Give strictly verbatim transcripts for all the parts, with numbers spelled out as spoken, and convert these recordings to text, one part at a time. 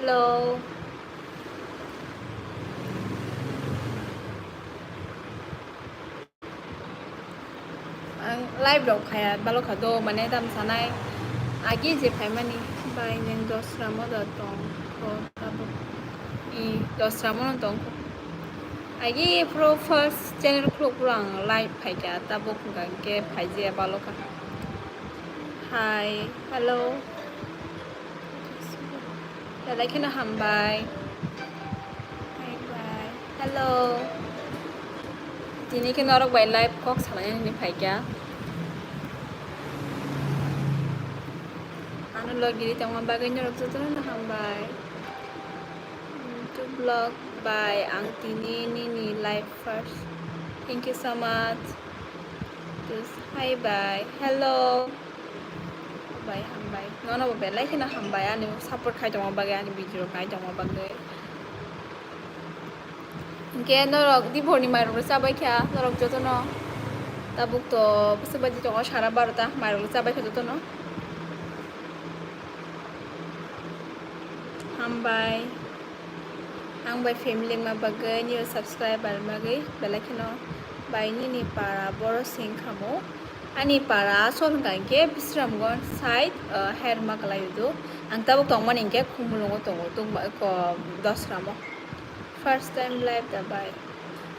Hello. Ang live rok khaya balo kha do, mane tam sanai. Agi je phaimani bai neng dosra mo da tong kho tabuk. I dosra mo no tong kho. Agi pro first channel khuluk pro ang live phaikha tabuk hwnkha khe phaijiya balo kha. Hi, hello. Belai kheno hambai. Bye bye. Hello. Tini khe norok bai live kok salaini phaikha. Ano logi ri tongma bagwi norok jotono no hambai. Mm, to vlog bai ang tini nini live first. Thank you so much. Just hi bye. Hello. Bai hambai. Nono bo belai kheno hambai ani support khai tongma bagwi, ani video khai tongma bagwi. Hinkhe norok diphorni mairokno chabai kha norok jotono. Tabuk to bwswk bai di tongo sara barota, mairokno chabai kha jotono. Hambai. Ang bai family wngma bagwi, new subscriber wngma bagwi belai kheno bai nini para boro seng khamu. Ani para asol hwnkha hinkhe Bisramganj side, uh, Herma Kalai Udu. Ang tabuk tongmani hinkhe Khumulwngo tongo, tungba, ko, Dosramo. First time live da bai.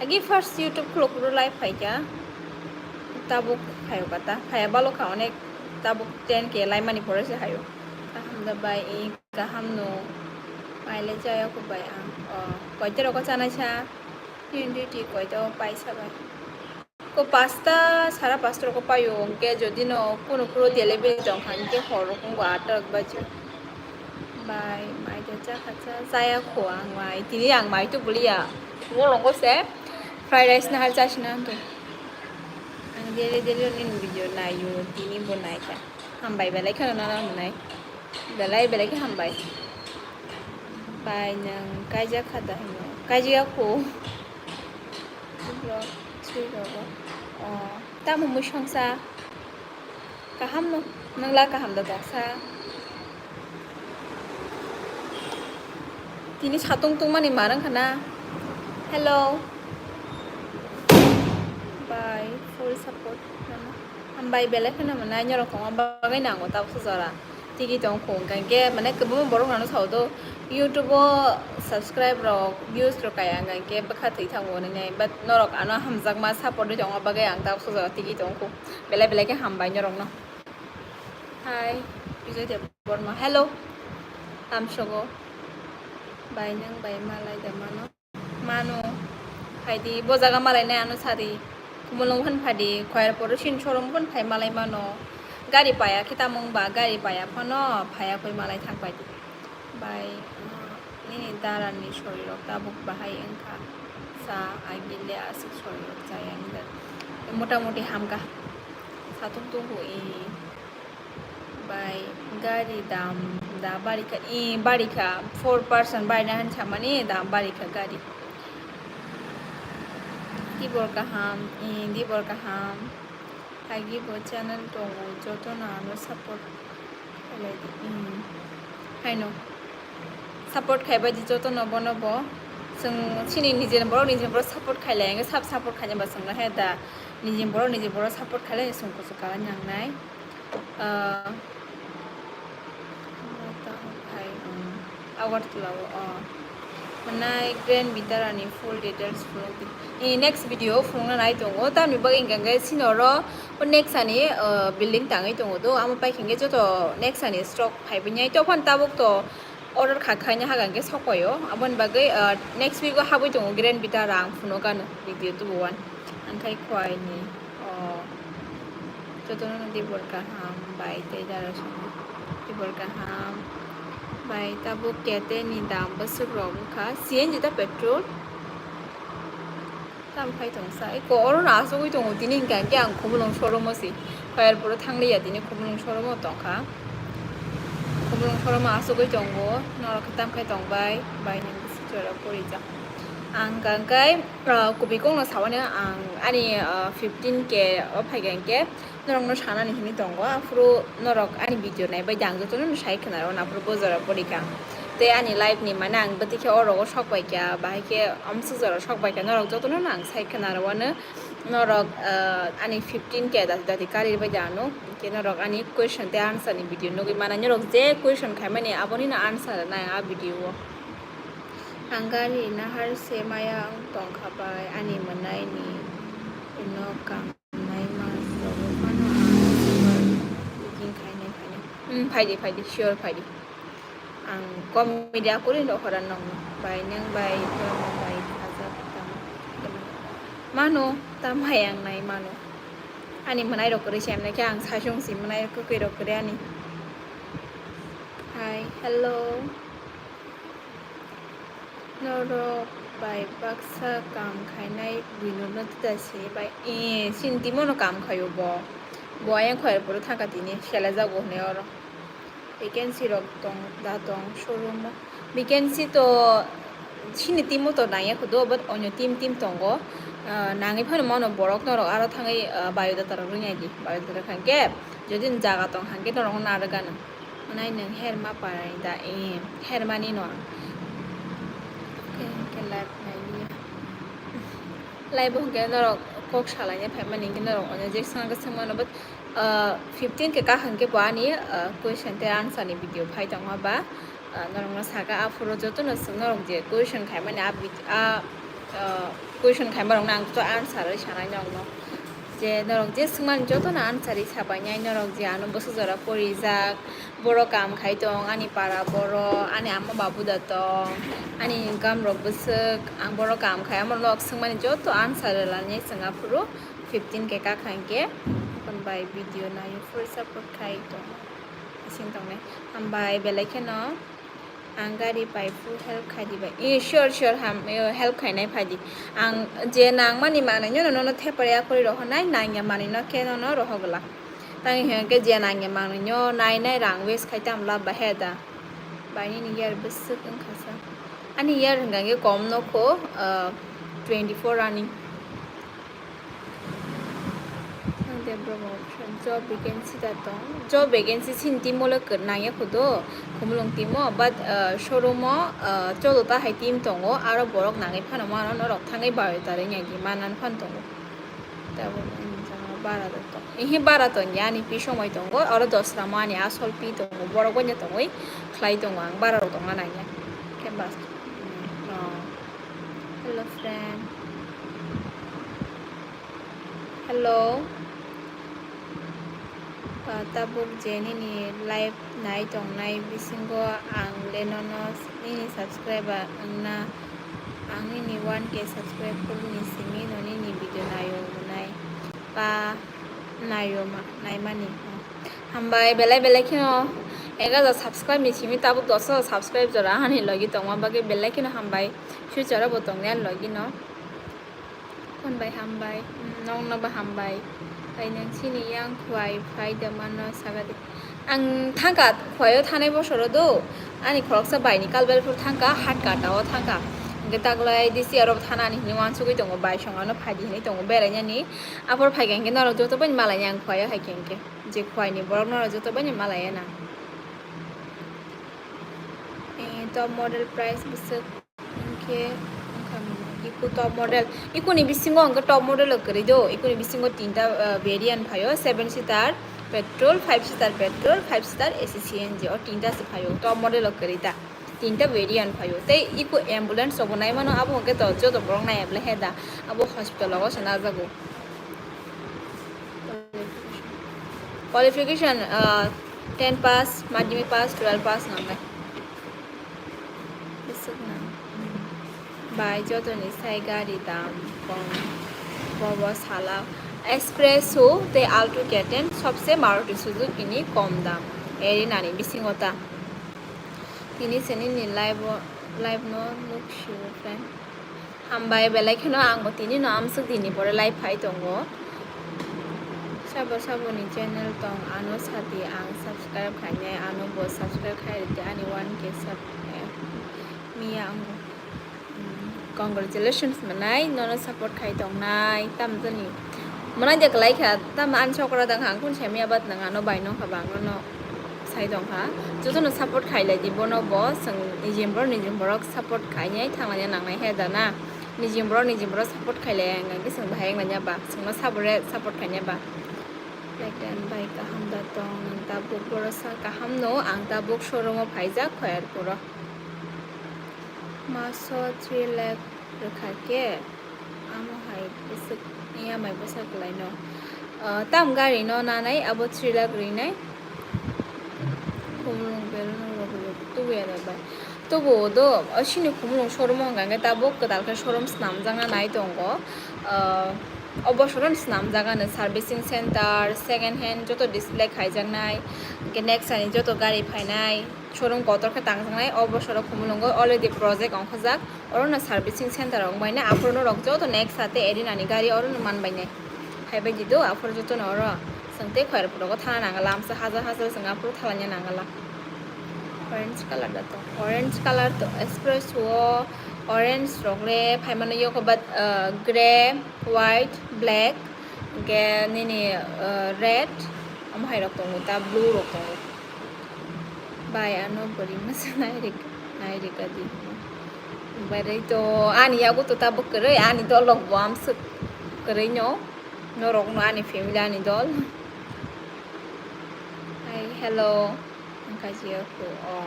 Agi first YouTube khuluk phuru live phaikha. Tabuk phaio kata. Phaiya balo kha onek, tabuk ten K laimani pore se haio. Kaham da bai, i kaham no. Maile jaya ko bai ang. O, koite roko chanai sa. Twenty koito paisa bai. Ko pasta, sara pasta roko paio, hwnkhe jodi no kunu kunu delivery tong kha, hwnkhe hor rok wngbo atta baji. Bai, mai de cha kha cha, chaya kho ang mai, tini ang mai tu buliya. Bolongo se fried rice nahar chasina to. Ang daily daily nini video naio, tini bo naikha. Hambai belai kheno nana hwnai. Belai belai khe hambai. Bai nwng kaijak kha da hino. Kaijak kho. Vlog three rogo. O, tamo mui songsa. Kaham no, nwng la kaham da tongsa. Tini satung tungmani marang khana. Hello. Bai, full support. Hambai belai kheno mwnai, norok tongma bagwi nango tabuk jora. Tigi tong kho, hwnkha khe, mane, kwbangma borok rano sao do, YouTube o subscribe rok, views rok kaya, hwnkha khe bwkha thwi thango, hwnwi nai, but norok ano hamjakma support rwi tongma bagwi ang tabuk jora tigi tong kho. Belai belai khe hambai norokno. Hi, Bijoy Debbarma. Hello. Tamsogo. Bai nwng bai malai da mano. Mano. Phaidi, bo jaga malai nai ano sadi. Khumulwng phan phaidi, Khoyarpor sin showroom phan phai malai mano. Gari paya khe tamung ba, gari paya phano phaya koi malai thang phaidi. Bai, uh, nini dara ni sori rok tabuk bahai wngkha. Sa agile aswk sori rok chaya ni da. Mota moti hamkha. Satung tung hu i. Bai gari dam da barikha, i barikha, four person barina han samani dam barikha gari. Tibor kaham, i tibor kaham. Agi bo channel tongo, jotono ano support khailai di. I haino. Support khaibai di jotono bono bo. Chwng chini nijeni borok nijeni borok support khailai, ang sab support khaina ba chwngno he da. Nijeni borok nijeni borok support khailai chwng kuchuk kala nangnai. Ah, Agartala o, ah. Manai Grand Vitara ni full details phunuk di. I next video phunukna nai tongo. Tamni bagwi hwnkha khe sini oro o next ani, ah, building tangwi tongo do. Amo pai khe joto next ani stock phaibai nai. Tophan tabuk to order kha khaina hagan khe sokpaio. Aboni bagwi, ah, next week o habwi tongo Grand Vitara ang phunukano video tubuan. Angkhai khwai ni, o, jotono no tibor kaham bai tei dara song tibor kaham bai tabuk kete ni dam bwswk rok wngkha C N G ta petrol tam khai tong sa eko oro no asugwi tongo tini hwnkha khe ang Khumulwng showroom o si Khoyarpur o thangliya tini Khumulwng showroom o tongkha Khumulwng showroom o asugwi tongo norok khe tam khai tong bai bai nini bwswk jora porijak ang hwnkha khe. Ah, kubui kokno sawani ang ani, ah, fifteen K o phaikha hinkhe norokno sanani hinwi tongo, aphuru norok ani video naibai di ang jotono sai khwnaro, aphuru bo jora porikha. tei ani life ni mane ang bwtwi khe o rogo sok bai kha, bahai khe amsuk jora sok bai kha, norok jotono no ang sai khna rwano. Norok, ah, ani fifteen K dati dati kari bai da ano, hwnkhe norok ani question tei answer ni video nugwi mana, norok je question khaimani aboni no answer nai a video o. Ang gari nahar se maya wng tong kha bai, ani mwnai ni no kam nai ma sobo phano ang super packing khainai khainai. Hmm, phaidi, phaidi, sure phaidi. Ang comedy akwrwi no hora nong bai, nang bai, tamo bai, khajak tamo. Mano, tam hai ang nai mano. Ani mwnai rok kwrwi se, amnai khe ang saichung si mwnai rok kwrwi rok kwrwi ani. Hi, hello. Norok bai baksa kam khainai buino no tita se bai. Eh, chini timo no kam khaio bo. Bo ayang khoi puro thangka tini, selajago hwnwi oro. Vacancy rok tong da tong showroom o. Vacancy to chini team o to nangya kho do, but onyo team team tongo. Ah, nangwi phano mano borok norok aro thangwi, ah, biodata rok rwngya di. Biodata khangkhe jodi jaga tong khangkhe norok narwk gana. Nai nwng herma parai da? Eh, hermani no ang. Khe, khe live nailiya. Live o hwnkhe norok kok salaina phaimani hwnkhe norok onyo je swngna swngmano, but, ah, fifteen K kakhang khe bo ani, ah, question tei answer ni video phai tongma ba, ah, norokno saka aphuru jotono swng norok je question khaimani a vid-, a, ah, question khaimarokno ang joto answer rwi sanai norokno. Je norok je swngmani jotono answer rwi sabainai, norok je ano bwswk jora porijak, borok kam khai tong, ani para borok, ani ama babu da tong, ani income rok bwswk, ang borok kam khai, amo nok swngmani joto answer rwlani swng aphuru fifteen K kakhang khe, tokon bai video naio full support khai tong, asing tongnai. Hambai belai kheno. Ang gari pai phu help khai di bai. Eh, sure, sure, ham, eh, help khainai phai di. Ang je nangmani manwi no nono thepai ya khori rohornai, nangya manwi no khe nono rohor glak. Tang hwnkhe je nangya manwi no nai nai rang waste khai tam lab ba he da. Bai nini year bwswk wngkha sa. Ani year hwnkha khe kom no kho, ah, twenty four running. Ang Debra option job vacancy da tong. Job vacancy chini team o le kwrwi nangya kho do, Khumulwng team o, but, ah, showroom o, ah, chwda ta hai team tongo, aro borok nangwi phano mano norok thangwi biodata rwngya di manani phano tongo. Tabuk wng jagao bara da tong. Ihi bara tong ya, ani pi somoi tongo, oro dosra mo ani asol pi tongo, borok bai no tongwi khlai tongo, ang bara rok tongna nangya. Khe bas. Oh. Hello friend. Hello. Ah, tabuk je nini live nai tongnai bisingo ang le nono nini subscriber wngna, ang nini one K subscribe ni simi no nini video naio hwnai pa naio ma-, naimani. Hambai belai belai kheno ek hajar subscribe ni simi tabuk dos hajar subscribe jora ani logi tongma bagwi belai kheno hambai. Future o bo tongni ani logi no. Hambai, hambai. Mm, nokno bo hambai. Bai nang chini yang khwai phai da mano saga di. Ang thangka khwai o thanai bosoro do. Ani khoroksa bai ni kalbel phuru thangka, hat kata o thangka. Hwnkhe taklai D C R o thanani hinwi wansugwi tongo, bai songano phai di hinwi tongo berainani. Aphor phai khe hwnkhe norok joto bai malai ni ang khwai o hai khe hwnkhe. Je khwai ni borok norok joto bai malai ya na. Eh, top model price bwswk. Hwnkhe wngkha mano, Eco top model. Eco ni bisingo hwnkhe top model o kwrwi do. Eco ni bisingo tinta, ah, variant phaio, seven seater petrol, five seater petrol, five seater A C C N G. O tinta se phaio, top model o kwrwi ta. Tinta variant phaio. Tei Eco ambulance rokbo nai mano, abo hwnkhe to joto borok nai ya bwle he da. Abo hospital rogo se najago. Qualification, ah, ten pass, madhyamik pass, twelve pass nangnai. Bwswk nang. Bai jotoni sai gari dam kom bobo sala Expresso tei Alto K ten sobse Maruti Suzuki ni kom dam. Eri nani bisingo ta. Tini se nini live o, live no nuk sio friend. Hambai belai kheno ang bo tini no amsuk dini pore live phai tongo. Sabo sabo ni channel tong ano sadi ang subscribe khainai ano bo subscribe khai rite ani one K sub, eh, miya ango. Mm, congratulations manai nono support khai tongnai tamjani. Manai de kwlai kha tam ani sokora dang hang kun semiya bat nang ano bai nong kha bang nono. Khai tongkha, jotono support khailai di bono bo, chwng nijini borok nijini borok support khainai thanglaina nangnai he da na, nijini borok nijini borok support khailai ang khe chwng bahai wnglaina ba, chwngno support khaina ba. Like dan bai kaham da tong, nwng tabuk borosa kaham no, ang tabuk showroom o phaijak Khoyarpur o. Maso three lakh rwkha khe, amo hai bwswk, ya mai bwsa kwlaino. Ah, tam gari no nanai abo three lakh rinai. Khumulwng belwng rok tubu ya bai. Tubu do, o sini khumulwng showroom o hwnka khe tabuk kwtal khe showroom swnamjakna nai tongo. Ah, o bosoro swnamjakgano servicing center, second hand joto display khaijaknai, hwnkhe next ani joto gari phainai. Showroom kotor khe tangjaknai, o bosoro Khumulwngo already project ongkhojak, orono servicing center wngbaina, aphuru norok joto next sate Erina ni gari orono manbainai. Haibaidi do, aphuru jotono oro chwng tei Khoyarpur rogo thana nangala, amsa hajar hajar chwng aphuru thalaina nangala. Orange colour da to, orange colour to, Express o orange rok re phaimano, yokoba, ah, grey, white, black, hwnkhe nini, ah, red, omo hai rok tongo ta, blue rok tongo. Bai ano bwrwi masa nai rika di. Bwrwi to ani yago to tabuk kwrwi, ani dolok bo amswk kwrwi no. Norok no ani family ani dol. Hi, hello. Wngkha jiya ko, o.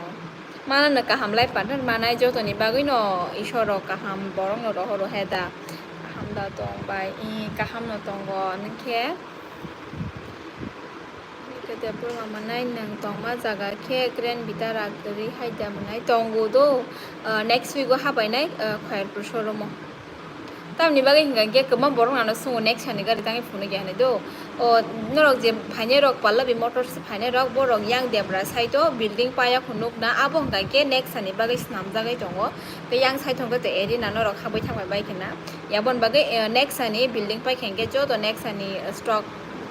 Mana no kaham lai partner manai jotoni bagwi no Isor rok kaham borok no rohoro he da. Kaham da tong bai, i kaham no tongo, nokhe. Kete purma manai nwng tongma jaga khe Grand Vitara kwrwi hai da manai tongo do, ah, next week o habainai, ah, Khoyarpur showroom o. Tamni bagwi hwnka khe kwbangma borok nano swngo next ani gari tangwi phunukya hinwi do. O norok je phainai rok Pallavi Motors phainai rok, borok yang debra side o building paya khunukna, abo hwnka khe next ani bagwi swnamjagwi tongo. Tei yang side hwnkhe to Erina norok habwi thangbai bai khna. Yaboni bagwi, eh, next ani building paikha hinkhe joto next ani, eh, stock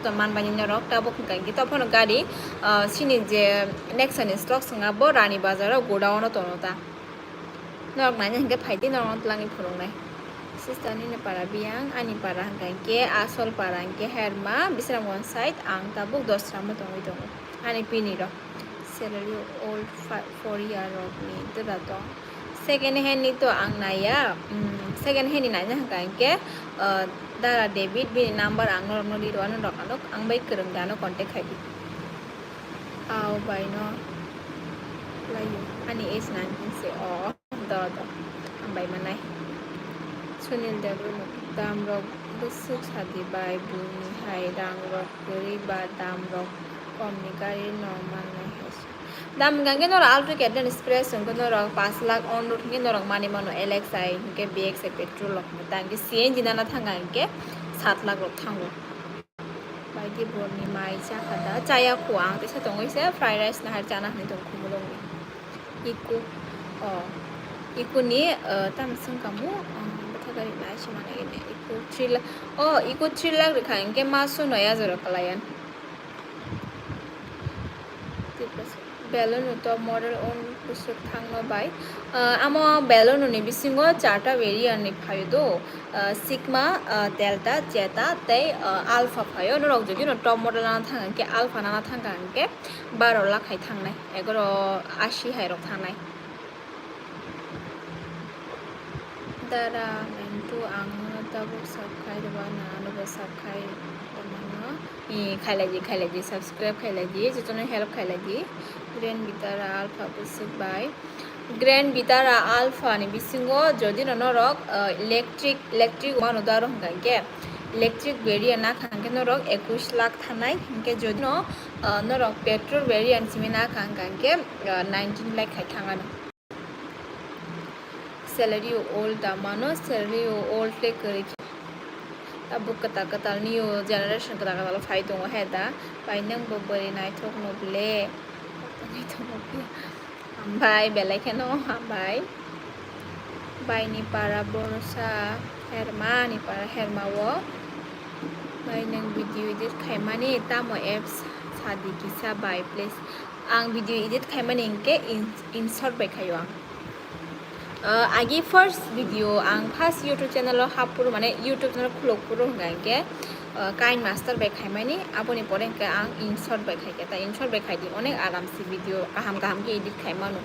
to manmani norok tabuk hwnka hinkhe to phano gari, ah, sini je next ani stock swnga bo Rani Bazar o godown o tono ta. Norok naina hinkhe phaidi norokno twlangwi phunuknai. Sister nini para biyang, ani para hwnka hinkhe Asol para hinkhe Herma, Bisramganj side, ang tabuk Dosramo tongwi tongo. Ani pini rok. Salary old fi-, four year rokni dwda tong. Second hand ni to ang naiya, mm, second hand ni naina hwnka hinkhe, uh, Dara David bini number ang norokno rirw, ano norok ano ang bai kwrwng de ano contact khai di. Aw bai no laio, ani age nineteen se o, do do, hambai manai. Sunil Debbarma, dam rok bwswk sadi bai, buni hai rang rok kwrwi ba dam rok kom ni gari no mannai hai se. Dam hwnka khe norok Alto K ten Express hwnka norok paanch lakh on road hwnka norok manwi mano, L X I hwnka B X I petrol rok hwnka, tang khe C N G nana thangka hwnka sat lakh rok thango. Baidi borni mai chakha da, chaya khu ang teisa tongwi se fried rice nahar chana hinwi tong khumulwng ni. Iku, o, iku ni, eh, tam sung kamu, eh, bwtha gari nai se manai ni iku three lakh, o, iku three lakh rikha hinkhe maso noi hajar rok kwlaiya. Balloon to model on kusuk thangno bai. Ah, amo balloon ni bisingo charta variant ni phaio do. Ah, Sigma, ah, Delta, Zeta tei, ah, Alpha phaio. Norok jodi no top model nana thang khe Alpha nana thang khe baro lakh hai thangnai, egaro ashi hai rok thangnai. Dara Mentu, ang nono tabuk subscribe rwba, nang anobo subscribe rwmano. Ee, khailai di, khailai di, subscribe khailai di, jotono help khailai di. Grand Vitara Alpha bwswk bai. Grand Vitara Alpha ni bisingo jodi no norok, ah, electric, electric mano daro hwnka khe, electric variant nakha hwnkhe norok ekush lakh thanai, hwnkhe jodi no, ah, norok petrol variant simi nakha hwnka khe, ah, nineteen lakh khai thangano. Salary o old da mano, salary o old le kwrwi khe. Tabuk kwtal kwtal new generation kwtal kwtal phai tongo he da. Bai nwng bo bwrwi naithok no ble. Hambai belai kheno hambai. Bai ni para borosa herma ni para herma o. Bai nwng video edit khaimani tamo apps sadi kisa bai please. Ang video edit khaimani hinkhe in-, InShot bai khaio ang. Ah, agi first video ang first YouTube channel o hap phuru, mane YouTube channel khulok phuru hwnka hinkhe uh, KineMaster bai khaimani, aboni pore hwnkhe ang InShot bai khaikhe, ta InShot bai khaidi onek aram se video kaham kaham khe edit khaimano,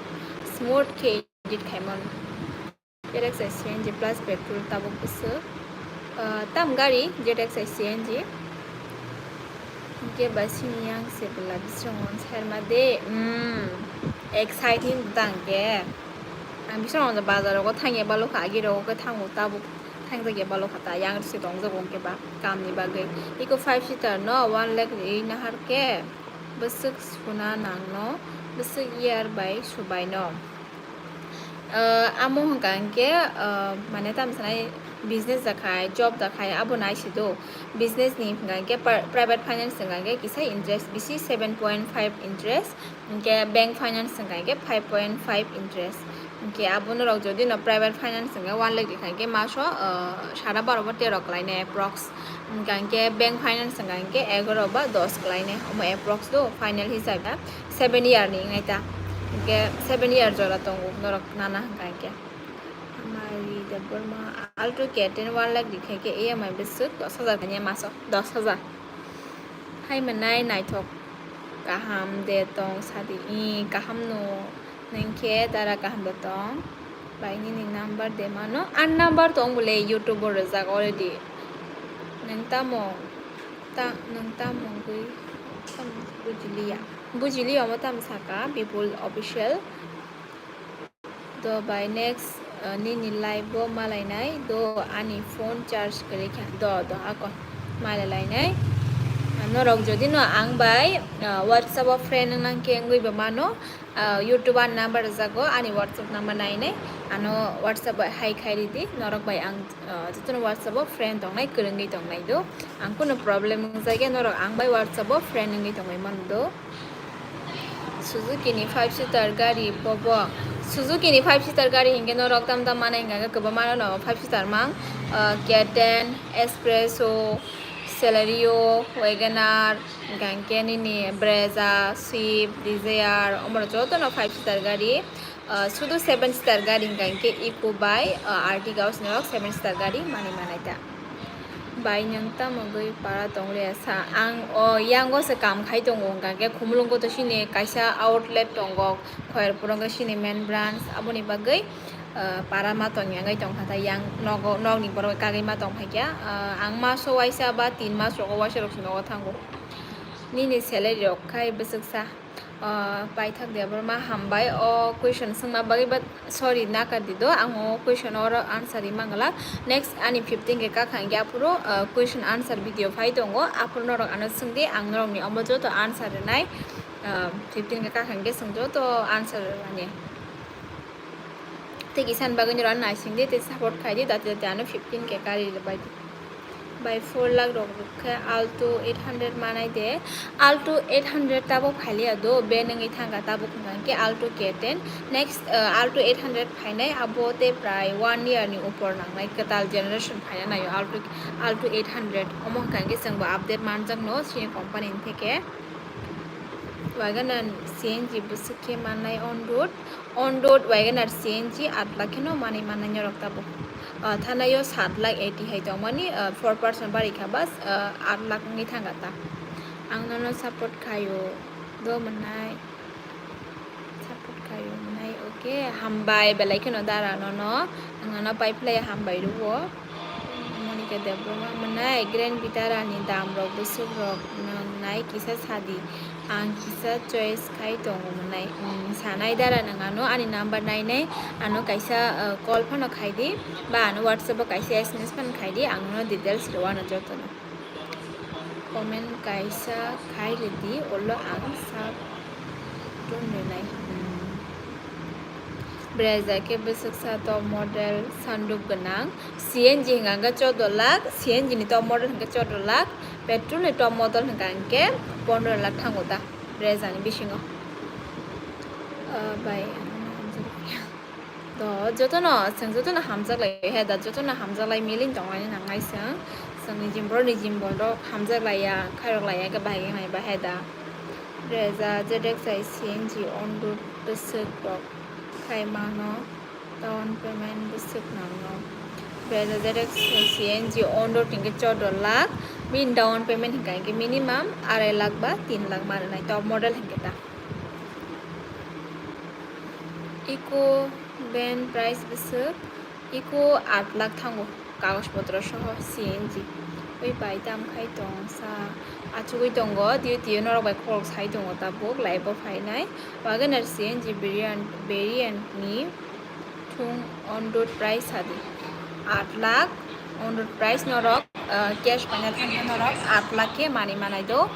smooth khe edit khaimano. Z X I C N G plus petrol tabuk bwswk, uh, tam gari Z X I C N G. Hwnkhe bai sini yang se bwla bisrong on serma de, mm, exciting tang khe. Ang bisrong on bazar rogo thangya balokha, agi rogo khe thango tabuk. Thangjakya balokha ta, yang se tongjago hwnkhe ba kamni bagwi. Iko five seater no one lakh ri nahar khe bwswk suna nangno, bwswk year bai subaino. Uh, amo hwnkha hwnkhe, uh, mane tamo sanai business da khai, job da khai, abo nai se do. Business ni hwnkha hwnkhe pri-, private finance hwnkha hwnkhe kisa interest bisi, seven point five interest. Hwnkhe bank finance hwnkha hwnkhe five point five interest. Hwnkhe abo norok jodi no private finance hwnkhe one lakh rikha hwnkhe maso, uh, sara baro bo tero kwlainai approx. Hwnkha hwnkhe bank finance hwnkha hwnkhe egaroh ba dos kwlainai, omo approx do, final hisab da seven year ni wngnai ta. Hwnkhe seven year jora tongo norok nana hwnkha hwnkhe. Mari Debbarma, Alto K ten one lakh rikha hwnkhe E M I bwswk dos hajar kwlainai maso, dos hajar. Hai mwnai naithok kaham de tong sadi, i kaham no. Nwng khe dara kaham da tong? Bai nini number de mano? An number tong bole YouTube o rijak already. Nwng tamo, ta, nwng tamo gwi, tamo bujiliya. Bujili omo tamo saka Bipul Official. Do bai next, uh, nini live bo malainai. Do ani phone charge kwrwi kha. Do, do, ako malai lainai. Norok jodi no ang bai, uh, WhatsApp o friend wng nang khe wngwi bo mano. Ah, YouTube ani number rwjago, ani WhatsApp number nainai, ano WhatsApp bai hai khai ridi, norok bai ang, ah, jotono WhatsApp o friend tongnai, kwrwngwi tongnai do. Ang kunu problem wngjagya, norok ang bai WhatsApp o friend wngwi tongwi mano do. Suzuki ni five seater gari bobo, Suzuki ni five seater gari hinkhe norok tam tam manai hwnkha khe kwbangma no five seater mang, ah, K ten, Espresso, Celerio, WagonR, hwnkha hwnkhe nini Brezza, Swift, Dzire, omorok jotono five seater gari. Ah, sudu seven seater gari hwnkha hwnkhe Eeco bai, ah, Ertiga, osni rok seven seater gari manwi manai ta. Bai nwng tamo gwi para tonglia sa? Ang o yango se kam khai tongo, hwnkha hwnkhe Khumulwngo to sini kaisa outlet tongo, Khoyerpuro hwnkhe sini main branch, aboni bagwi, ah, para ma tongya wngwi tongkha ta, yang nogo, nokni borok kagwi ma tongphaikha. Ah, ang maso waisa ba tin mas rogo waisa rok se nogo thango. Nini salary rok khai bwswksa? Ah, Paithak Debbarma, hambai o question swngma bagwi, but sorry, nakar di do, ang o question oro answer ri manglak. Next ani fifteen K kakha hwnkhe aphuru, ah, question answer video phai tongo, aphuru norok ano swngdi, ang norokni omo joto answer rwnai. Ah, fifteen K kakha hwnkhe chwng joto answer rwnai. Tei kisa ni bagwi norok naising di, tei support khai di, dati dati ano fifteen K kari bai di. Bai four lakh rok khe Alto eight hundred manai de. Alto eight hundred tabok phailiya do, ban wngwi thangkha tabok hwnkha hwnkhe Alto K ten. Next, uh, Alto eight hundred phainai, abo tei prai one year ni upor nangnai, kwtal generation phaina naio Alto, Alto eight hundred. Omo hwnkha hwnkhe chwngbo update manjakno chini company ni theke. WagonR C N G bwswk khe mannai on road. On road WagonR C N G aat lakh kheno manwi mannai norok tabuk. Ah, thanaio saat lakh eighty hai tongmani, ah, four percent bari kha bas, ah, aat lakh wngwi thangkha ta. Ang nono support khaio, do mwnai. Support khaio mwnai, okay. Hambai belai kheno dara nono. Ang nono pai phlai hambai rwo. Monika Debbarma mwnai, Grand Vitara ni dam rok bwswk rok nwng nai kisa sadi. Ang kisa choice khai tongo mwnai. Mm, sanai dara nwng ano ani number nainai, ano kaisa, uh, call phano khai di, ba ano WhatsApp o kaisa S M S phano khai di, ang nono details rwano jotono. Comment kaisa khai rwdi, ulo ang sap tun rwnai. Hmm. Brezza khe bwswksa top model sanduk gwnang. C N G hwnkha hwnkhe chordo lakh, C N G ni top model hwnkhe chordo lakh, petrol ni top model hwnkha hwnkhe pondro lakh thango ta Brezza ni bisingo. Ah, bai, ano hamjak. To, jotono, chwng jotono hamjak lai he da, jotono hamjak lai, miling tonglaini nangnai chwng. Chwng nijim borok nijim borok hamjak laiya, khairok laiya khe bahai khe naiba he da. Brezza, Z X I, C N G, on road bwswk rok khai mano, down payment bwswk nango. Brezza Z X C N G on road hinkhe chordo lakh, bini down payment hinkha hinkhe minimum arai lakh ba tin lakh ma rwnai, top model hinkhe ta. Eco van price bwswk, Eco aat lakh thango, kagoj potro soho C N G. Oi bai tam khai tong sa, achugui tongo, tio tio norok bai khorok sai tongo tabuk, live o phainai. Wagon R C N G variant, variant ni thung on road price sadi aat lakh, on road price norok, ah, cash paina thangkhe norok aat lakh khe manwi manai do.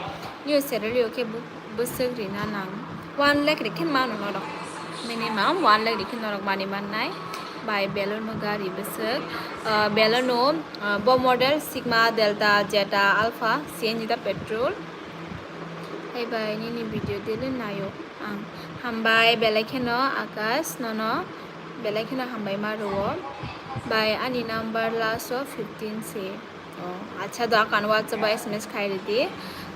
Nio salary o khe bu-, bwswk rina nang, one lakh rikhe mano norok, minimum one lakh rikhe norok manwi mannai. Bai Baleno gari bwswk, ah, Baleno, ah, bo model Sigma, Delta, Zeta, Alpha, C N G da petrol. Hai bai nini video daily nayo. Ang hambai belai kheno Akash nono belai kheno hambai ma rwo. Bai ani number last o fifteen se. Oh, acha do akan WhatsApp o S M S khai ridi.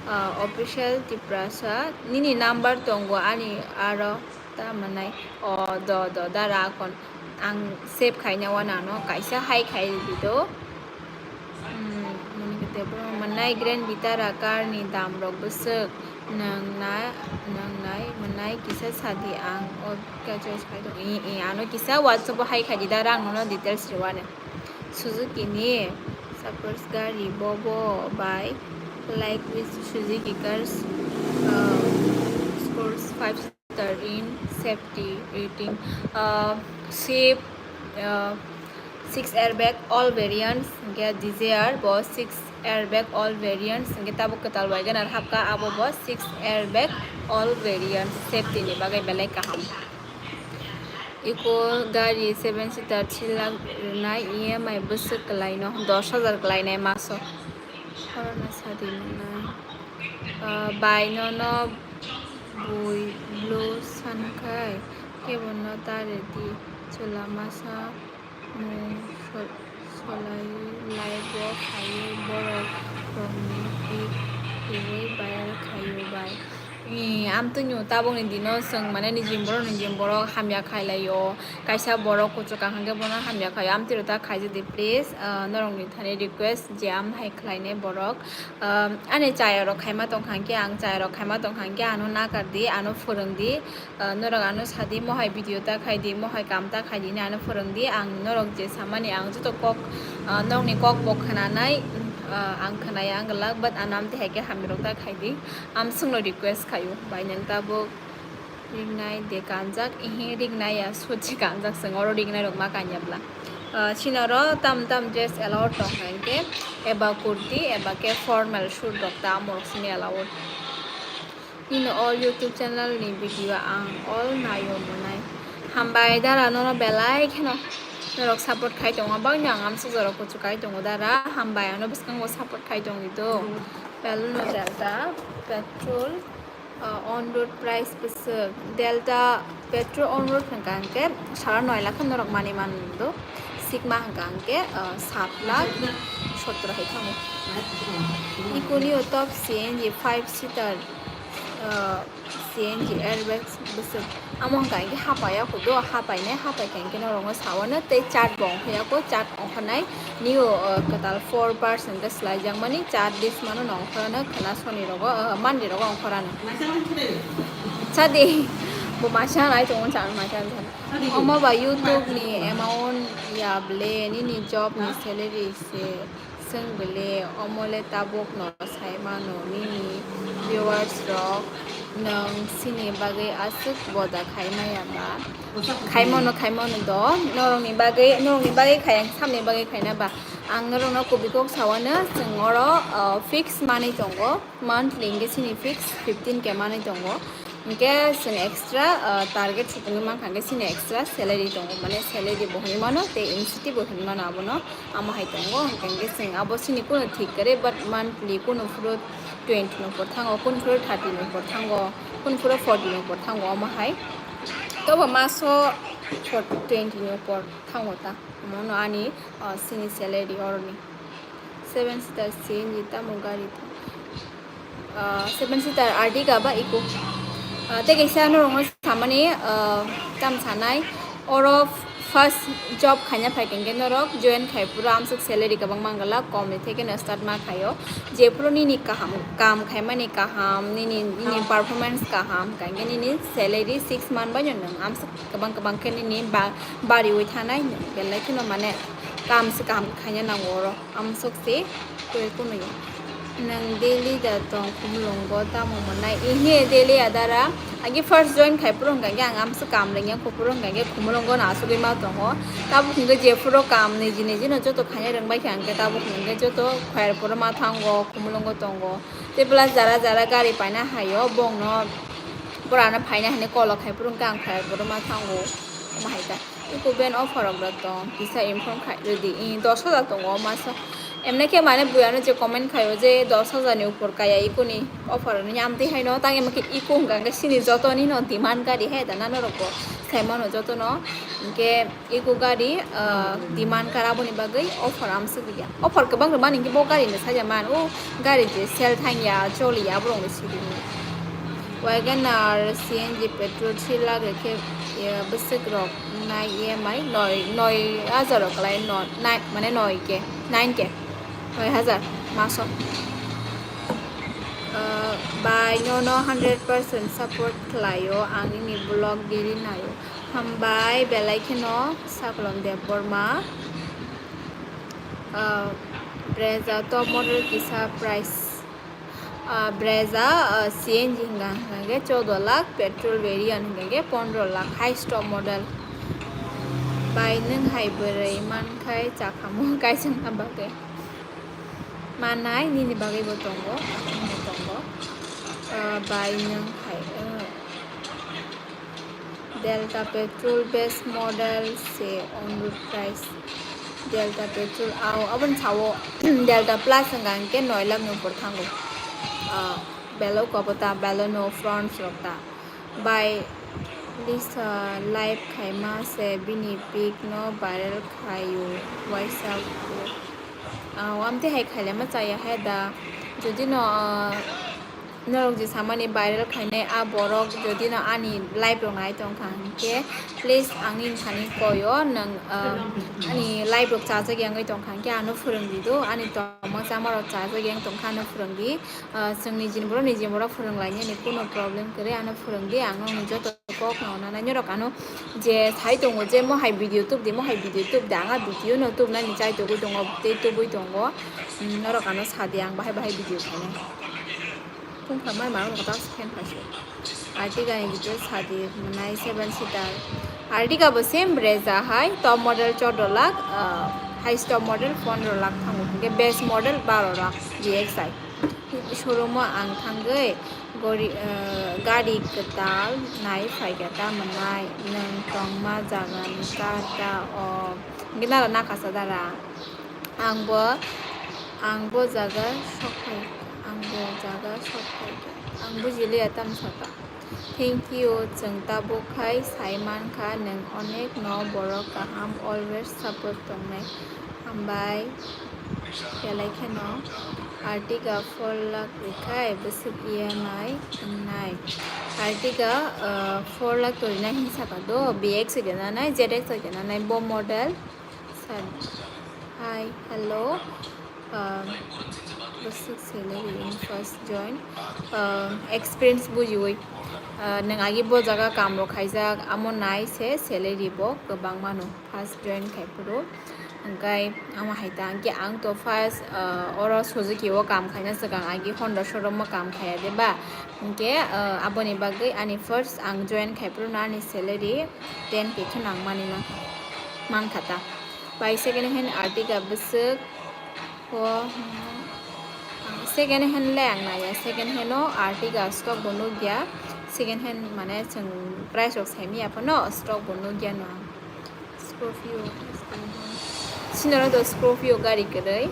Ah, official Tiprasa nini number tongo ani aro ta manai. Oh, do do dara akon. Ang save khaina wanano kaisa hai khai ridi do. Hmm, mwnai Grand Vitara car ni dam rok bwswk nang na, nang nai mwnai kisa sadi ang o khe choice khai tong. I, i, ano kisa WhatsApp o hai khai di da rang nono details rwani. Suzuki ni Sapphire gari bobo bai like with Suzuki cars, uh, scores five star in safety rating, uh, safe, uh, six airbag all variants, hinkhe Dzire bo six airbag all variants, hinkhe tabuk kwtal Wagon R hapkha, abo bo six airbag all variants, safety ni bagwi belai kaham. Eco gari seven seater three lakh rwnai, E M I bwswk kwlaino, dos hajar kwlainai maso. Corona sadi mwnai. Ah, bai nono bui blue sankhai, kebono ta redi chwla masa mung sol-, solai live o phaiwi borok rokni pik rwui viral khaio bai. Ee, amtwino tabukni dino chwng mane nijini borok nijini borok hamya khailai o, kaisa borok kuchuk kaham khe bono hamya khaio, amtwiro ta khaijadi please, ah, norokni thani request je amhai khlainai borok. Um, ani chayarok khaima tongkha hinkhe, ang chayarok khaima tongkha hinkhe, ano nakar di, ano phwrwng di, uh, norok ano sa di, mohai video ta khai di, mohai kam ta khai di hinwi ano phwrwng di. Ang norok je samani, ang joto kok, uh, norokni kok bo khwnanai, uh, ang khwnaya, ang glak, but ano amtwi hai khe hamya rok ta khai di. Amswkno request khaio, bai nang tabuk. Ringnai de kanjak, ihi ringnai ya, sochi kanjak, chwng oro ringnai rok ma kanya bla. Ah, chini oro tam tam dress allowed tong kha hinkhe, eba kurti, eba khe formal suit rok ta amorok sini allowed. Nini all YouTube channel ni video ang all naio mwnai. Hambai dara nono belai kheno norok support khai tongo, bangni ang amsuk jorok kuchuk kai tongo dara, hambai ano bwskango support khai tongwi do. Balloon no Delta petrol. Ah, on road price bwswk Delta petrol on road hwnkha hinkhe sara noi lakh norok manwi mano do, Sigma hwnkha hinkhe, ah, sat lakh sotro hai thango. Eco ni o top C N G five seater, ah, C N G airbags bwswk amo hwnkha hinkhe hapaya kho do, hapainai hapai kha hinkhe norokno sawano tei chat bo ongkhorya kho, chat ongkhornai. Nio, uh, kwtal four percent khe swlaijakmani, char dis mano nongkhorano khwna soni rogo, uh, mandi rogo ongkhorano. Sadi, bo masa nai tongo, char masa nai. Omo ba YouTube ni amount ya ble, nini job ni salary se swng ble, omo le tabuk no sai mano, nini viewers rok nwng sini bagwi aswk boda khai maya ba? Khaimano, khaimano do, norokni bagwi, norokni bagwi khai, ang samni bagwi khaina ba? Ang norokno kubui kok sawano, chwng oro, uh, fix manwi tongo, monthly hinkhe chini fix fifteen K manwi tongo, hinkhe chwng extra, uh, target supungwi mankha hinkhe chini extra salary tongo, mane salary bo hinwi mano tei incentive bo hinwi mano abono, amo hai tongo, hinkhe chwng abo chini kunu thik kwrwi, but monthly kunu phuru twenty ni upor thango, kunu phuru thirty ni upor thango, kunu phuru forty ni upor thango, omo hai. Tobo maso forty, twenty ni upor thango ta. Omono ani, ah, chini salary oroni. Seven seater C N G tamo gari tha-, ah, seven seater Ertiga ba Eco. Ah, tei kaisa norokno samani, ah, tam sanai, oro First job khaina phai khe norok join khai phuru amsuk salary kwbang mangala, kom ni theke no start ma khaio. Je phuru nini kaham, kam khaimani kaham, nini, nini performance kaham, kangkhe nini salary six month bai no nwng amsuk kwbang kwbang khe nini ba-, bariwi thanai nwng, belai kheno mane kam se kaham khaina nango oro. Amsuk se twi kunui. Nwng daily da tong Khumulwngo tamo mwnai? Ihe daily adara. Agi first join khai phuru hwnkha khe ang amsuk kam rwngya, kuphuru hwnkha khe Khumulwngo no asugwi ma tongo. Tabuk hwnkhe jephuru kam niji niji no joto khaina rwngbai kha hwnkhe tabuk hwnkhe joto Khayarpuro ma thango, Khumulwngo tongo. Tei plus jara jara gari paina haio, bongno borano phaina hinwi call khai phuru hwnkhe ang Khayarpuro ma thango. Omo hai ta. Iko ben offer rok da tong, kisa inform khai rwdi. I dos hajar tongo masa. Emne khe mane buyano je comment khaio je dos hajar ni upor kaya ikoni offer ni amtwi haino, tang ema khe iko hwnkha hwnkhe sini joto ni no demand gari he da na norok bo sai mano joto no. Hwnkhe iko gari, ah, demand kar aboni bagwi offer amsuk ya. Offer kwbang rwmani hwnkhe bo gari ni saja man, o gari je sell thangya, choliya, aborok ni sidi. Wagon R C N G petrol three lakh rwkhe, eh, bwswk rok nai E M I noi, noi hajar rok kwlai, no, nai, mane noi K, nine K, noi hajar maso. Eh, bai nono hundred percent support khlaio, ang nini vlog daily naio. Hambai belai kheno Saklom Debbarma. Eh, Brezza top model kisa price. Ah, Brezza, ah, C N G hwnka hwnka khe choudo lakh, petrol variant hwnka khe pondro lakh, highest top model. Bai nwng hai bwrwi mankhai chakhamu kaisa wngna bagwi. Manai nini bagwi bo tongo, tongo. Ah, bai nwng hai, ah, Delta petrol base model se on road price. Delta petrol, ao, aboni sao Delta plus hwnka hwnkhe noi lakh ni upor thango. Ah, Baleno, Kubota, Baleno fronts rok ta. Bai lisa live khaima se bini pic no viral khaio, waisa. Ao, amtwi hai khailema chaya hai da. Jodi no, ah, Norok je samani viral khainai a borok jodi no ani live rok nai tongkha hwnkhe, please ang nini thani koi o, nwng, ah, ani live rok chajak ya wngwi tongkha hwnkhe ano phwrwng di do, ani tongma chama rok chajak ya wng tongkha ano phwrwng di. Ah, chwng nijini borok nijini borok phwrwng lainani kuno problem kwrwi, ano phwrwng di, ang nokni joto kok no nanai norok ano je sai tongo je mo hai video tub di, mo hai video tub di, ang a video no tubnani chai tugui tongo, tei tubui tongo. Mm, norok ano sadi ang bahai bahai video khainai. Tungkha mai maro no tas khen phaisio. Ertiga ni details sadi mwnai seven seater. Ertiga bo same Brezza hai, top model chordo lakh, ah, highest top model pondro lakh thango. Hwnkhe base model baro lakh V X I. Showroom o ang thangwi gori, ah, gari kwtal nai phaikha ta mwnai. Nwng tongma jaga ni kar ta o. Hwnkhe nara nakha sa dara. Ang bo, ang bo jaga sok phai, ang bo jaga sok phai kha. Ang buji liya tamo saka. Thank you, chwng tabuk khai sai man kha, nwng onek no borok kaham, always support tongnai. Hambai. Belai kheno Ertiga four lakh rwkhai, bwswk E M I wngnai. Ertiga, uh, four lakh to rina hin saka do, V X hai de nanai, Z X hai de nanai, bo model. Sir. Hi, hello. Uh, bwswk salary in first join. Uh, experience bujiwi. Uh, nwng agi bo jaga kam rok khaijak, amo nai se salary bo kwbang mano first join khai phuru. Hwnkhe amo hai ta hwnkhe ang to first, uh, oro Suzuki o kam khaina swkang agi Honda showroom o kam khaiya de ba. Hwnkhe, uh, aboni bagwi ani first ang join khai phuru no ani salary ten K khe nang mani mankha, mankha ta. Bai second hand Ertiga bwswk o, second hand le ang naiya, second hand o Ertiga stock bo nukya, second hand mane chwng price rok saimanya phano stock bo nukya no ang. Scorpio, Scorpio. Sinoro do Scorpio gari kwrwi.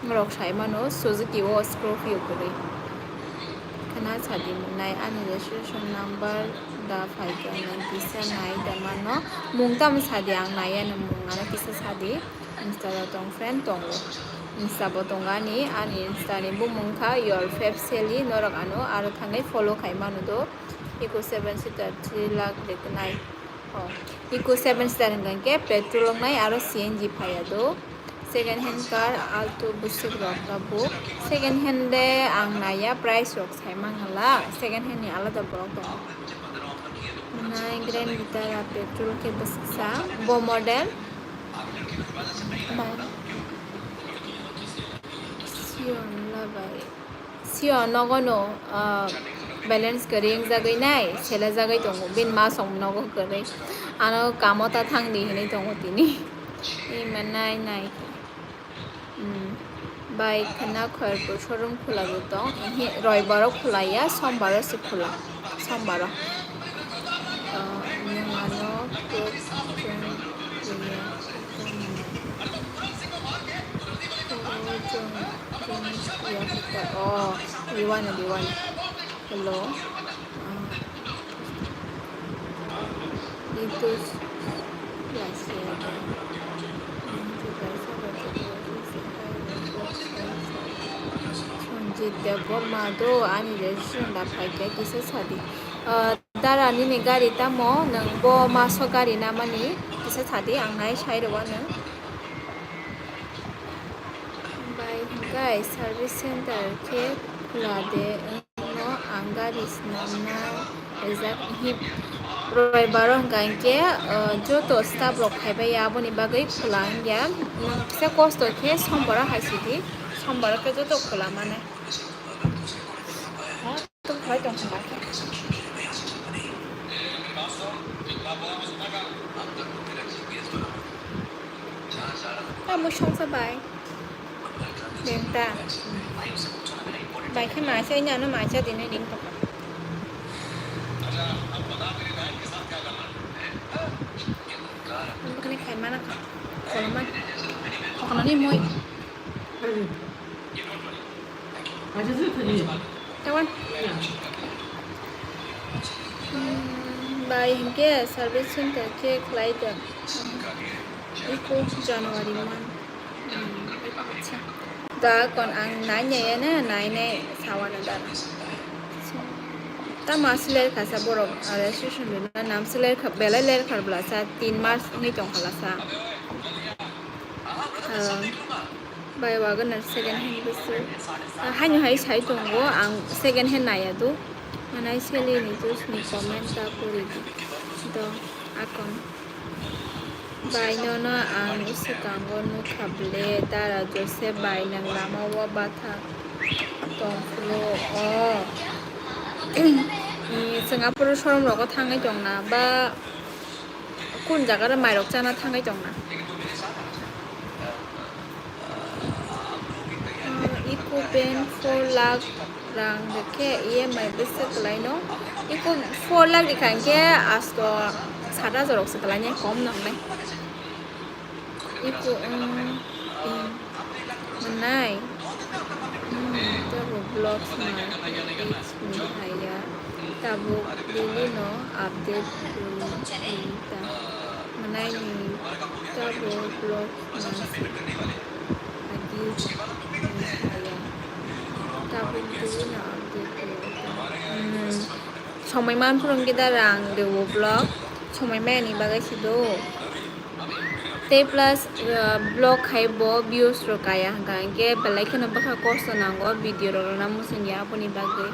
Norok sai mano Suzuki o Scorpio kwrwi. Khana sadi mwnai ani registration number da phaikha nwng kisa nai da mano. Mung tamo sadi ang naiya nwng mung ano kisa sadi. Insta da tong friend tongo. Insta bo tongo ani, ani Insta ni bumung kha Your Fave Sally, norok ano aro thangwi follow khai mano do. Eko seven seater three lakh riknai. Oh. Eco seven star hwnkha khe petrol wngnai aro C N G phaiya do. Second hand car Alto bwswk rok tabuk. Second hand de ang naiya, price rok sai mangala. Second hand ni alada borok tongo. Nai Grand Vitara petrol khe bwswksa bo model. Sio nogo no, ah, balance kwrwi wngjagwi nai, selajagwi tongo, bini ma song nogo kwrwi. Ano kamo ta thangdi hinwi tongo tini. Ima nai nai. Hmm. Bai khwna Khairpur showroom khula bo tong. Roibaro khulaiya, sombaro se khula. Sombaro. Ah, nwng ano Oh, Riwana, Riwana. Hello. Ah. Ritu Lasia. Sanjit Debbarma do ani registration da phaikhe kisa sadi. Ah, Dara nini gari tamo, nwng bo maso gari namani kisa sadi, ang nai sai rw nwng. Bai hwnkhe service center khe khula de wngno ang gari swnamna rijak hi. Roibaro hwnkha hinkhe, uh, joto staff rok phaibai ya, aboni bagwi khula wngya. Nwng kisa kosto khe somboro hai sidi, somboro khe joto khula mane. Tong phai tong kha khe. Tamo songsa bai. Benta. Bai khe maisa ini ano maisa dini ding tong kha. Ano kene khai mana kha. Koloma. Kokono ni moi. Tawan. Hmm, bai hwnkhe service center khe khlai tong. Iko January month. Hmm, acha. Da kon ang nai nai na nai nai sawana da. Tamo aswk ler kha sa borok, ah, registration rwna nam swk ler kha, belai ler kha bwla sa, tin mas wngwi tong kha la sa. Ah, bai Wagon R second hand bwswk. Ah, haino hai sai tongo, ang second hand naiya do. Manai seli ni tus ni comment ta puri di. Do akon. Bai nono ang swkango nukha ble, Dara Joseph bai nwng lama o batha tong phuru o. Chwng aphuru showroom rogo thangwi tongna ba kun jaga ro mairok chana thangwi tongna? Ah, Eco van four lakh rang rwkhe E M I bwswk kwlaino. Eco four lakh rwkha hinkhe asto sat hajar rok se kwlainai, kom nangnai. Eco, um, um, mwnai. Hmm, tabo vlogs ma page ni haya. Tabuk daily no update rwui ta. Mwnai ni tabuk vlog ma se agi ni haya. Tabuk daily no update rwui ta. Hmm. Somoi man phuru hwnkhe da rang rwo vlog. Somoi maya ni bagwi se do. Tei plus, uh, vlog khai bo views rok kaya hwnkha hinkhe belai kheno bwkha kosto nango video rok rwna muchungya aboni bagwi.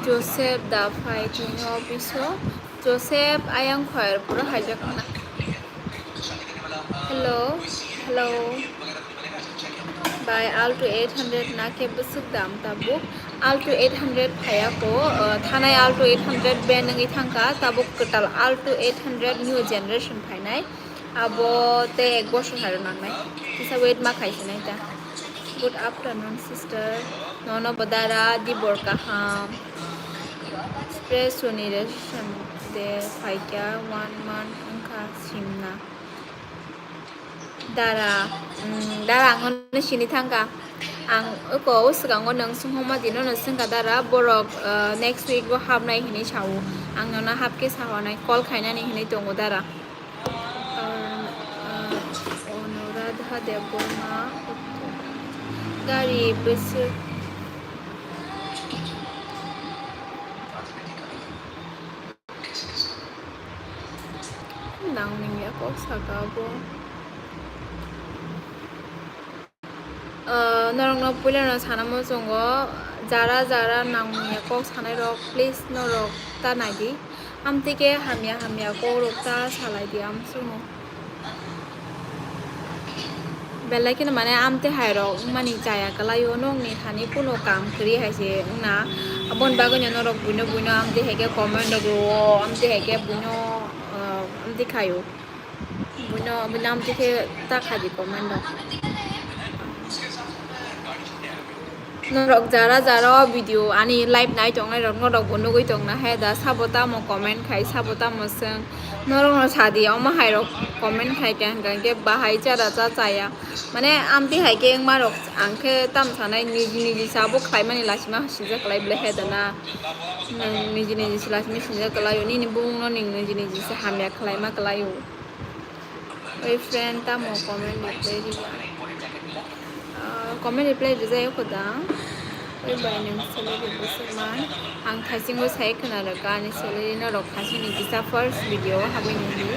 Joseph da phai tini office o. Joseph ayang khoyar pura haijakna. Hello, hello. Bai Alto eight hundred na khe bwswk dam tabuk. Alto eight hundred phaiya ko, uh, thanai Alto eight hundred ban wngwi thangkha, tabuk kwtal Alto eight hundred new generation phainai. Abo tei ek bosor hai rw nangnai. Kisa wait ma khai sinai ta. Good afternoon, sister. Nono bo dara, dibor kaham. Espresso ni registration de phaikha, one month wngkha simna. Dara, mm, dara ang nono sini thangkha. Ang oko o swkango nwng swnghoma di nono swngkha dara, borok, uh, next week o hapnai hinwi sao. Ang nono hapkhe sawanai, call khainani hinwi tongo dara. Um, uh, Anuradha Debbarma, gari bwswk. nangmani ya kok saka bo. Ah, norokno puilano sana muchungo, jara jara nangmani ya kok sanai rok, please norok ta naidi. Amtwi khe hamya hamya kok rok ta salai di amsukno. Belai kheno mane amtwi hai rok wngmani chaya kwlai o, nokni thani kuno kam kwrwi hai se wngna. Aboni bagwino norok buino buino amtwi hai khe comment rok rwo, amtwi hai khe buino, ah, amtwi khaio. Buino, buino amtwi khe ta khaidi comment rok. Norok jara jara o video ani live nai tongnai rok norok bo nugwi tongna hai da, sabo tamo comment khai, sabo tamo swng, norok no sadi omo hai rok comment khai khe hwnkha khe bahai chara cha chaya, mane amtwi hai khe wngma rok ang khe tam sanai niji niji sabo khlai mani lasima sinjak kwlai ble hai da na, nwng niji niji se lasima sinjak kwlai o, nini bumung no nwng niji niji se hamya khlai ma kwlai o. Oi friend, tamo comment reply rija? Ah, comment reply rijai o kwdang. Oi bai, nwng salary bwswk man? Ang thaisingo sai khwna rwkha ani salary norok thaisinni kisa first video o habwi nai di.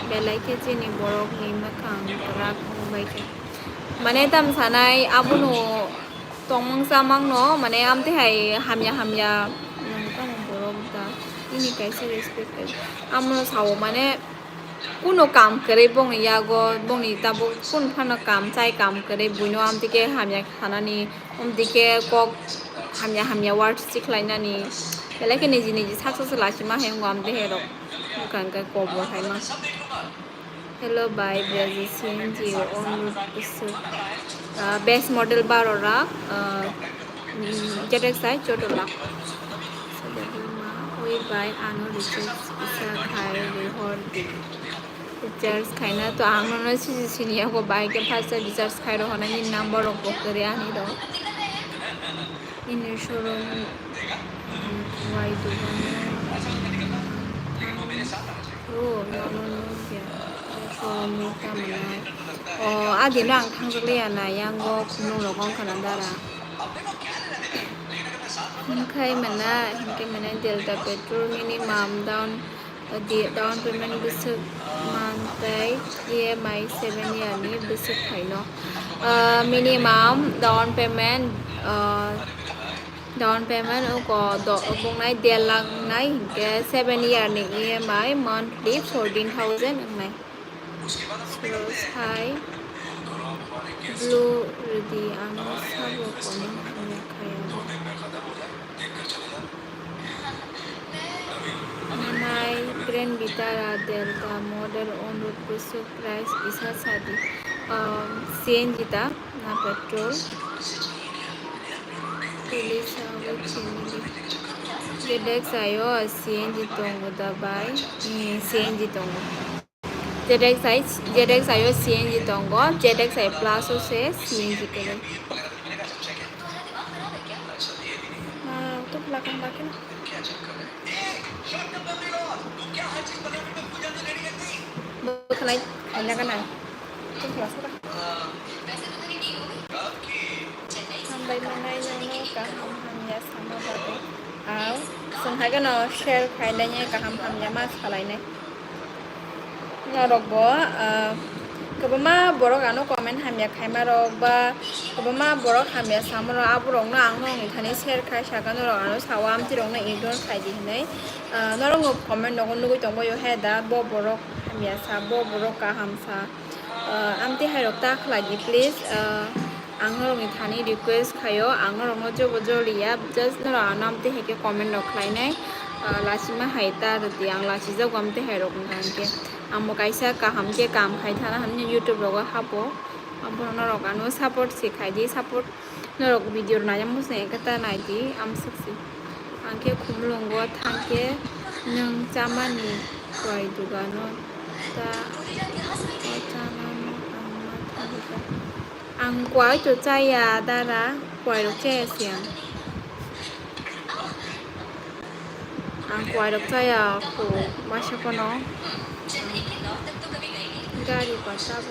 Belai khe chini borokni mwkhang kwrak wng bai khe. Mane tam sanai abono tongmang chamang no, mane amtwi hai hamya hamya nwng tamo borok da. Nini kaisa respect kai. Amono sao mane kuno kam kwrwi bongni yago, bongni tabuk kun phano kam chai, kam kwrwi buino amtwi khe hamya khanani, amtwi khe kok hamya hamya word sikhlainani, belai khe niji niji sak sak se lasima hai wngo amtwi hai rok, wngkha hwnkhe kobor hai ma. Hello bai, Brazil C N G o on road bwswk, ah, best model baro rak, ah, mm, Z X I chotto lakh. Oi bai, ano recharge kisa khai rihor di. Recharge khaina to ang nono sisi sini yago bai khe first recharge khai rohornani number rok bo kwrwi ani rok. Ini showroom, mm, wai dugan o, oh, nono nukya. Showroom ni tamo nai. Oh, adino ang thangjak liya na, yango khumlung rok wngkha na dara. Hingkhai mwnai, hingkhai mwnai Delta petrol minimum down, di-, down payment bwswk man tei E M I seven year ni bwswk phaino. Ah, minimum down payment, ah, down payment oko do-, bongnai der lakh wngnai, hinkhe seven year ni E M I monthly fourteen thousand wngnai. Salo sai blue rwdi, ano sabo comment hamya khai abo. Manai Grand Vitara Delta model on road bwswk price kisa sadi. Um, C N G ta na petrol? Police abo chimili. Jedek sayo C N G tongo da bai. Hmm, C N G tongo. Z X I, Z X I o C N G tongo, Z X I Plus o se C N G kwrwi. Ah, to lakang bakhe na. Bo khlai, khaina gana. To lakang. Hambai manai nono kaham hamya sama bagwi. Au, chwng hai kheno share khainai kaham hamya ma salainai. Norok bo, ah, kwbangma borok ano comment hamya khaima rok ba kwbangma borok hamya sama rok, aborokno ang norokni thani share khai saka norok ano sao amtwi rokno ignore khai di hinwi. Ah, norok no comment nogo nugwi tongbaio he da bo borok hamya sa, bo borok kaham sa. Ah, amtwi hai rok ta khlai di please. Ah, ang norokni thani request khaio, ang norokno jobo joliya, just norok ano amtwi hai khe comment rok khlainai. Ah, lachima hai ta rwdi, ang lachijago amtwi hai rok wngkha hinkhe. Ang bo kaisa kaham khe kam khai thana hinwi YouTube rogo hapo. Abono norok ano support se khai di, support norok video rw nai muchung ekhe ta nai di, amswk se. Ang khe khumulwngo thang khe nwng chamani kwai dugano ta, o chanano ang ma thangwi ta. Ang kwai to chaya dara, kwai rok chaya se ang. Ang kwai rok chaya kho masa phano. Gari kota